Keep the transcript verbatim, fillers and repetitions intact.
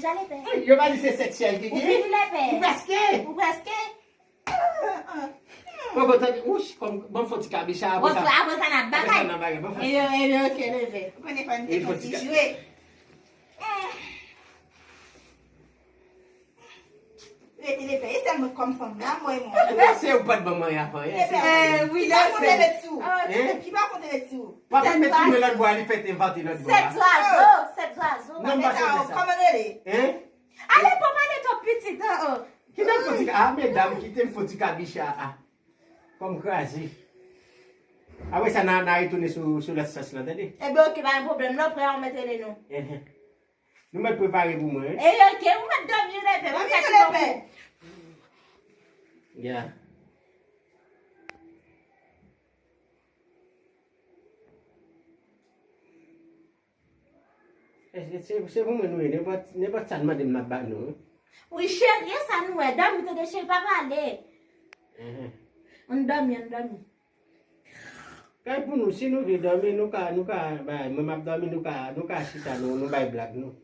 Gade pè. Yo pa di se sèt syèl ki Ou gen. Fini lè pè. Ou prèske. Ou prèske. Bon, bon, tande, wouch, kòm, bon, fò ti kabicha, apre Bon, sa. Apre sa n ap Apre sa, bagay. N ap bagay, bon, fò. Ebyen, ebyen, ok, leve. Ou konnen fò n E te fò fè ti ti jwe. Rete lepè. E sèl mwen kòm fanm la, mwen, mwen. Mwen se ou pa t ban mwen avan, yè. Lepè. Eh, oui, Ki pa lè fon fè. te met sou? Ah, Hein? ki- Ki pa fon te met sou? W ap met sou men lòt bò a, li fè te vante lòt bò Sèt a. zwazo, sèt zwazo. Non, m pa Sa, fè sa. Kòman rele? Hein? Ale, pa pale twòp pitit, an, oh. Kite m fò ti ka, ah, medam, kite m fò ti kabicha, ah. Kòm kraze. Apre sa, n a, n a retounen sou, sou lòt sans lan, tande? Ebyen, ok, pa gen pwoblèm. Lè w prè, ou mèt rele nou. Ehe. Nou mèt prepare pou mwen, wi. E ok, ou mèt dòmi lepè. Mwen Mami fè ti lepè. konkou. Ya. E, e, se, se pou mwen nou ye, nenpòt, nenpòt sa n mande m, m ap ba nou, wi. Wi, cheri, e sa nou wè? Dòmi, tande, cheri, pa pale. Ehe. Ann dòmi, ann dòmi. Kay pou nou, si nou vle dòmi, nou ka, nou ka, bay, mwen m ap dòmi, nou ka, nou ka chita, nou, nou bay blag, nou.